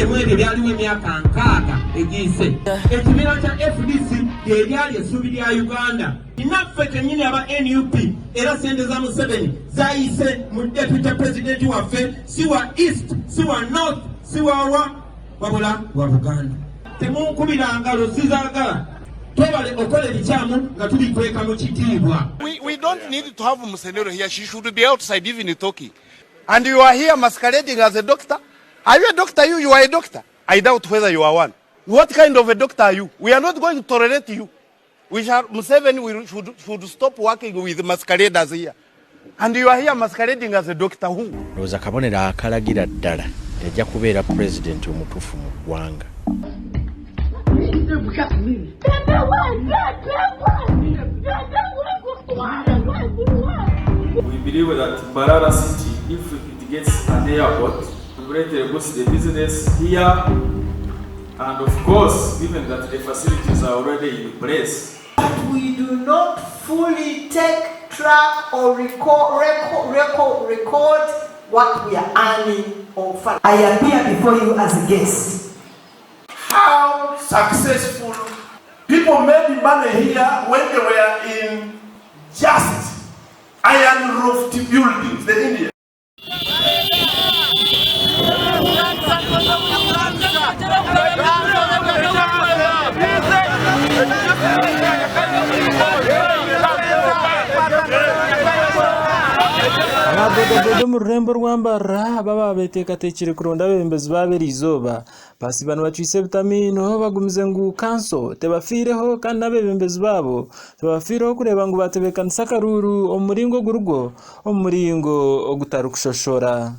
Muddemu ebyo ebyaliwo emyaka nkaaga egiyise. Ekibiina kya fdc lye lyali essuubi lya Uganda. Naffe kennyini aba nup era ssente za Museveni zayise mu Deputy President waffe, si wa East, si wa North, si wa wa wabula wa Buganda. Temunkubira ngalo sizaagala. Twebale okola ebikyamu nga tubikweka mu kitiibwa. We don't need to have Musenero here. She should be outside even talking. And you are here masquerading as a doctor? Are you a doctor? You, you are a doctor. I doubt whether you are one. What kind of a doctor are you? We are not going to tolerate you. We shall, Museveni will, should, should stop working with masqueraders here. And you are here masquerading as a doctor who? Ndowooza kabonero akalagira ddala nti ajja kubeera pulezidenti omutuufu mu ggwanga. We believe that Mbarara city, if it gets an airport, will greatly boost the business here and of course, given that the facilities are already in place. But we do not fully take track or record, record, record, record what we are earning or fund. I appear before you as a guest. How successful people made money here when they were in just iron roofed buildings, the Indians. Aba bodaboda omu rurembo rwa Mbarara baaba beteekateekire kuronda abeebembezi baabo eriizooba. Basiiba nibacwisa ebitamiino bagumize ngu kanso tebafiireho kandi n'abeebembezi baabo tibabafiireho kureeba ngu baatebeekanisa akaruuru omu muringo ogurigwo omu muringo ogutarikushoshora.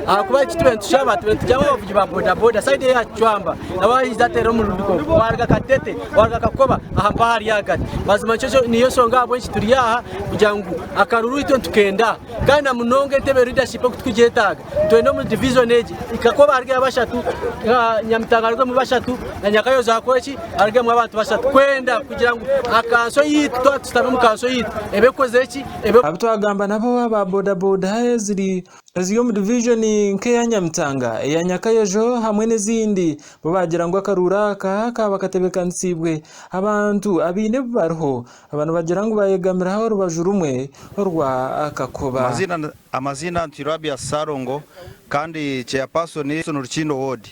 Ahakuba eki tube nitushaba tube nitugira abavugi ba bodaboda sayidi eya Kicwamba nabo aija ateera omurundiko waruga Katete waruga Kakoba aha mpaha ari ahagati mazima nikyo niyo nshonga ahabw'enki turi aha kugira ngu akaruru itwe nitukenda kandi na munonga entebe leadership oku turikugyetaaga nitwenda omu division egi Kakoba harugeyo bashatu Nyamitanga harugemu bashatu na Nyakayozi hakoreki harugemu abantu bashatu kwenda kugira ngu akanso yaitu twaba tushutami omu kanso yaitu ebe ekozire ki ebe Abu twagamba nabo aba bodaboda eziri Eziri omu divijoni nk'eya Nyamitanga, eya Nyakayojo hamwe n'ezindi bo baagira ngu akaruuru aka kaaba katebeekanisiibwe abantu abaine ebi bariho. Aba nibagira ngu baayegamira orubaju rumwe orwa Kakoba. Amaziina nti Rabia Ssalongo kandi Chairperson Rukindo Ward.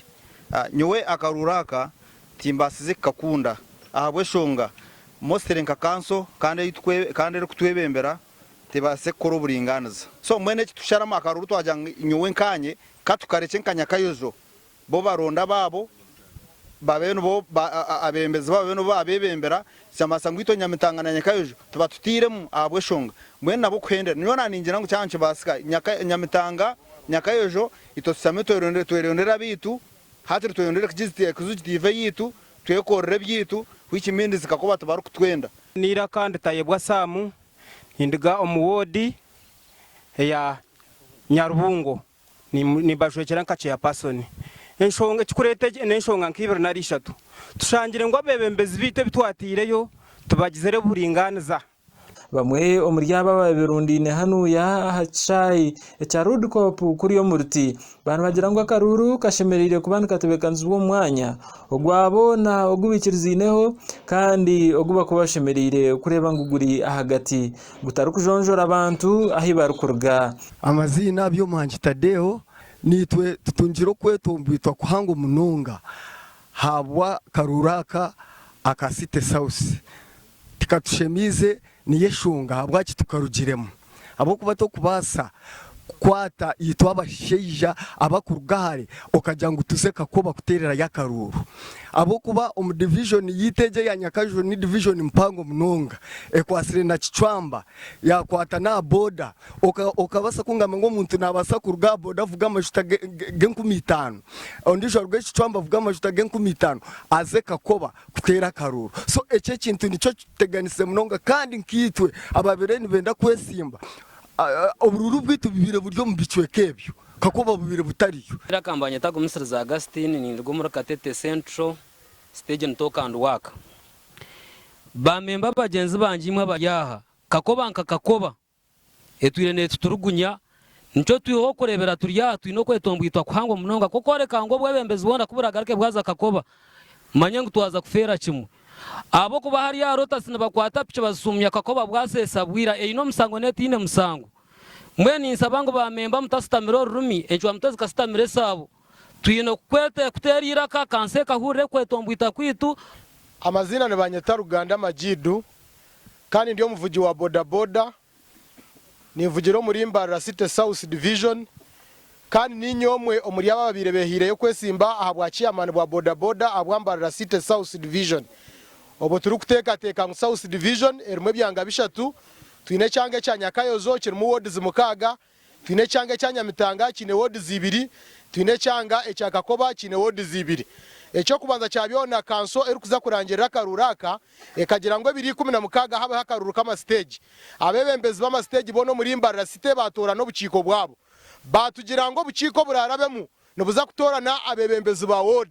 Nyowe akaruuru aka timbaasize kukakunda ahabw'eshonga mostly nka kanso kandi erikutwebembera tebaase kukora oburingaaniza. So mbwenu eki tusharamu akaruru twagira ngu nyowe nkanye ka tukarekye nka Nyakayojo bo baronde abaabo babe nibo abeebembezi baabo babe nibo baabebembera kyamanyisa ngu itwe Nyamitanga na Nyakayojo tibatutairemu ahabw'eshonga mbwenu nabo kuhendera. Nyowe naningira ngu kyaba nikibaasika Nyamitanga, Nyakayojo itwe tushutame twerondere abaitu hakiri twerondere executive eyaitu twekorere ebyaitu which means kakuba tibarikutwenda. N'eiraka nditayebwa Sam, ninduga omu woodi eya Nyarubungo, nimbajwekyera nka chairperson. Enshonga ekikureeta egi n'enshonga nka ibiri nari ishatu. Tushangire ngu abeebembezi baitu ebi twataireyo tibagizire buringaaniza. Bamwe omuri abo ababerundaine hanuya aha kishaayi ekya Roodkop kuri omu ruti baaba nibagira ngu akaruuru kashemereire kuba nikatebeekanisibwa omu mwanya ogwa boona ogu baikiriziineho kandi ogu barikuba bashemereire kureeba ngu guri ahagati gutarikujonjora abantu ahu barikuruga. Amaziina Byomuhangi Tadeo, Naitwe tutungire okwetombwitwa kuhango munonga ahabwa karuuru aka aka City South. Tikatushemiize niyo eshonga ahabwaki tukarugiremu ahabw'okuba tokubaasa. kukwata itwe abashaija abakuruga hare okagira ngu tuze Kakoba kuteererayo akaruuru. Ahabw'okuba omu divijoni yaitu egi eya Nyakajo ni divijoni mpango munonga ekwatsire na Kicwamba yaakwata n'aha boda. Okabaasa kungamba ngu omuntu naabaasa kuruga aha boda avuge amajuta g'enkumi itaano, ondiijo aruge Kicwamba avuge amajuta g'enkumi itaano aze Kakoba kuteera akaruuru. So ekyo ekintu nikyo kituteganisize munonga kandi nkaitwe ababaire nibenda kwesimba, oburuuru bwaitu bubaire buri omu bicweka ebyo kakuba bubaire butariyo. Iraka mbanyeta Gumisiriza Augustine ninduga omuri Katete Central stage ni talk and work. Ba member bagyenzi bangye imwe abari aha, kakoba nka kakoba etwire netuturugunya nikyo twiheho okurebera turi aha twine okwetombwitwa kuhango munonga kwokworeka ngu obwebembezi bwona kuburagaruke bwaza kakoba manye ngu twaza kufeera kimwe. Ahabw'okuba hariya aha Lotus nibakwata piki bazisuumya Kakoba bwaseesa bwira eine omusango n'etaine musango. Mbwenu ninsaba ngu ba memba mutasitamira orurimi, encwamutwe zikasitamira esaabo. Twine kuteera eiraka kanso ekahurira ekwetombwita kwaitu. Amaziina nibanyeta Ruganda Majidu kandi ndi omuvugi wa bodaboda. Ninvugira omuri Mbarara City South Division kandi niinye omwe omuri abo ababaire behaireyo kwesimba aha bwa chairman bwa boda boda ahabwa Mbarara City South Division. Obwo turikuteekateeka ngu South Division erimu ebyanga bishatu, twine ekyanga ekya Nyakayozo kirimu wards mukaaga, Twine ekyanga ekya Nyamitanga kiine wards ibiri, twine ekyanga ekya Kakoba kiine wards ibiri. Eky'okubanza kya byona kanso erikuza kurangirira akaruuru aka ekagira ngu ebiro 16 habeho akaruuru k'amasiteegi. Abeebembezi b'amasiteegi boona omuri Mbarara City baatoorana obukiiko bwabo. Baatugira ngu obukiiko oburaarabemu nibuza kutoorana abeebembezi ba ward.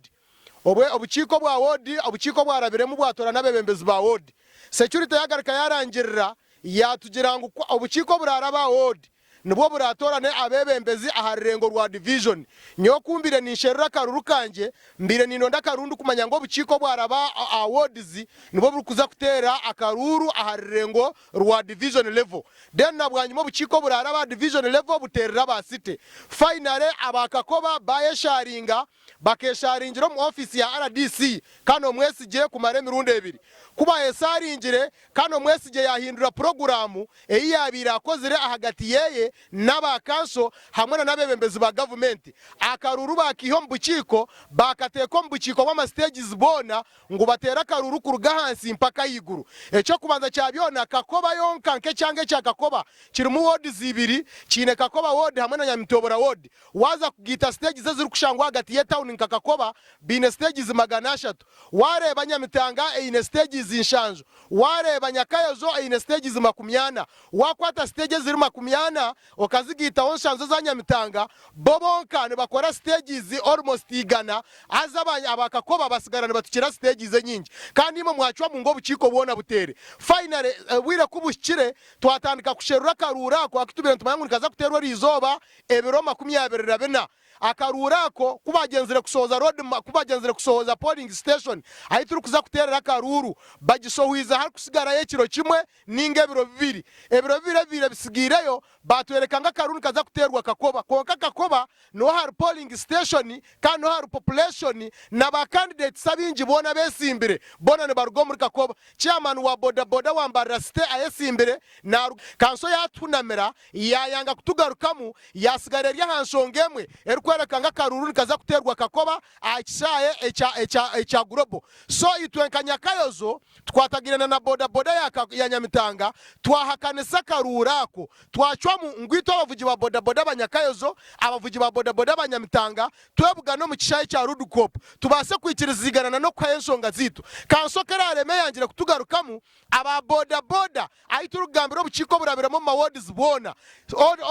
Obwe obukiiko bwa ward obukiiko obwarabiremu bwatoorana abeebembezi ba ward. Security yagaruka yarangirira Yaatugira ngu ku obukiiko oburaaraba aha woodi nibwo buraatoorane abeebembezi aha rurengo rwa divijoni. Nyowe ku mbaire ninsherura akaruru kangye, mbaire nindonda akaruru ndikumanya ngu obukiiko obwaraba aha wards nibwo burikuza kuteera akaruuru aha rurengo rwa division level. Then na bwanyima obukiiko oburaaraba aha division level buteerere aba city. Finally aba Kakoba baayesharinga Bakeesharingira omu ofiisi ya rdc Kano Mwesigye kumara emirundi ebiri. Ku baayesharingire, Kano Mwesigye yaahindura puroguraamu ei yaabaire akozire ahagati ye n'aba kanso hamwe na n'abeebembezi ba gavumenti. Akaruuru baakaiha omu bukiiko baakateeka omu bukiiko bw'amasiteegizi boona ngu bateere akaruuru kuruga ahansi mpaka ahaiguru. Eky'okubanza kya byona, Kakoba yonka nk'ekyanga ekya Kakoba kirimu woodizi ibiri, kiine Kakoba Ward hamwe na Nyamitobora Ward. Waaza kugaita siteegi ze ezirikushangwa ahagati y'etauni nka Kakoba, baine siteegizi 300. Waareeba Nyamitanga eine siteegizi nshanju. Waareeba Nyakayozo eine siteegizi 40. Waakwata siteegi eziri 40 okazigaitaho nshanju eza Nyamitanga, bo bonka nibakora siteegizi almost igana, haza aba Kakoba basigara nibatukira siteegizi enyingi. Kandi imwe mwacwamu ngu obukiiko bwona buteere. Finally, obwire ku buhikire, twatandika kusherura akaruuru ako aku tubaire nitumanya ngu nikaza kuteerwa eriizooba Ebiro 24 akaruuru ako ku bagyenzire kushohoza road map, ku bagyenzire kushohoza polling station ahi turikuza kuteerera akaruuru, bagishohoize harikusigarayo ekiro kimwe ninga ebiro bibiri. Ebiro bibiri ebibaire bisigaireyo baatworeka ngu akaruuru nikaza kuteerwa Kakoba. Kwonka Kakoba niho hari polling station kandi niho hari population na ba candidates abaingi boona abeesimbire boona nibaruga omuri Kakoba. Chairman wa boda boda wa Mbarara City ayesimbire naaruga kanso yaatuhunamira Yaayanga kutugarukamu, yaasigara eri aha nshonga emwe erikworeka ngu akaruuru nikaza kuteerwa Kakoba aha kishaayi ekya ekya ekya Global. So itwe nka Nyakayozo tukwatagaine na boda boda ya ya Nyamitanga twahakanisa akaruuru ako. Twacwamu ngu itwe abavugi ba boda boda aba Nyakayozo, abavugi ba boda boda aba Nyamitanga twebugane omu kishaayi kya Rudcop tubaase kwikirizigana na n'okuhayo enshonga zaitu. Kanso ku eraareme eyangire kutugarukamu, Aba boda boda ahi turikugambira obukiiko oburabiremu omu ma wards bwona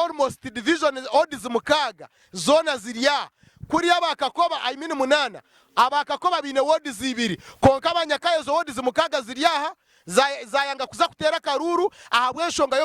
almost division wards mukaaga zoona ziri aha kuriya aba Kakoba I mean munaana aba Kakoba baine wards ibiri kwonka aba Nyakayozo wards mukaaga ziri aha zayanga kuza kuteera akaruuru ahabw'enshonga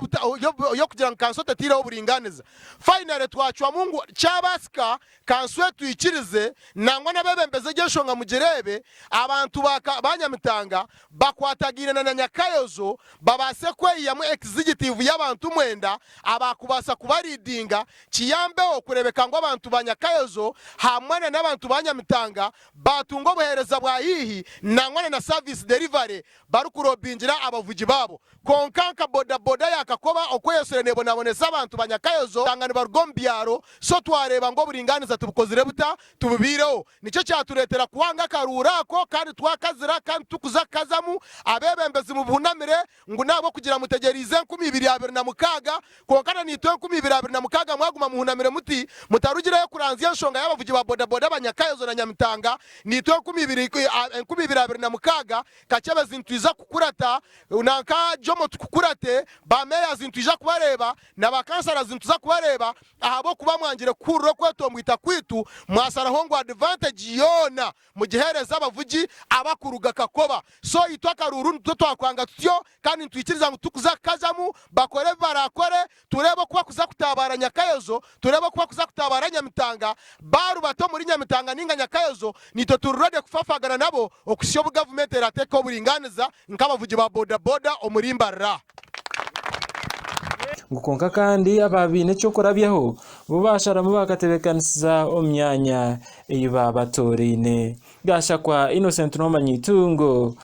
y'okugira ngu kanso teteireho buringaniza. Finally twacwamu ngu kyabaasika Kanso etwikirize nangwa n'abebembezi egyo enshonga mugireebe, abantu ba ba Nyamitanga bakwatagaine na na Nyakayozo babaase kweyihamu ekizigitivu y'abantu mwenda abakubaasa kubaridinga kiyambeho kurebeka ngu abantu ba Nyakayozo hamwe na n'abantu ba Nyamitanga batunga obuhereza bwa hihi nangwa na na service delivery barikurobinga. babingira abavugi baabo. Kwonka nka bodaboda ya Kakoba okweyosire nebonabonesa abantu ba Nyakayozo shanga nibaruga omu byaro so twareeba ngu oburinganiza tubukozire buta tububaireho. Nikyo kyatureetera kuhanga akaruuru ako kandi twakazira kandi tukuza kukazamu. Abeebembezi mubuhunamire ngu n'ahabw'okugira mutegyereize 2026 kwonka na naitwe 2026 mwaguma muhunamire muti mutarugireyo kuranzya enshonga y'abavugi ba bodaboda aba Nyakayozo na Nyamitanga naitwe 2026 Kakyebezi nitwija kukurata nanka Jomo tukukurate, ba mayors nitwija kubareeba na ba councillors nituza kubareeba ahabw'okuba mwangire kuhurira okwetombwita kwitu mwasharaho ngu advantage yoona mugiheereze abavugi abakuruga Kakoba. So itwe akaruuru nitwe twakwanga tutyo kandi nitwikiriza ngu tukuza kukazamu bakore ebi barakore Tureebe oku bakuza kutabaara Nyakayozo, tureebe oku bakuza kutabaara Nyamitanga, baarubata omuri Nyamitanga ninga Nyakayozo, naitwe turi ready kufafagana nabo okuhitsya obu gavumenti erateekaho oburingaaniza nk'abavugi ba boda boda omuri Mbarara. Ngu kwonka kandi aba baine eky'okurabyaho bo baasharamu baakatebeekanisiza omu myanya ei baabatooraine. Gashakwa Innocent Nomanya Eitungo.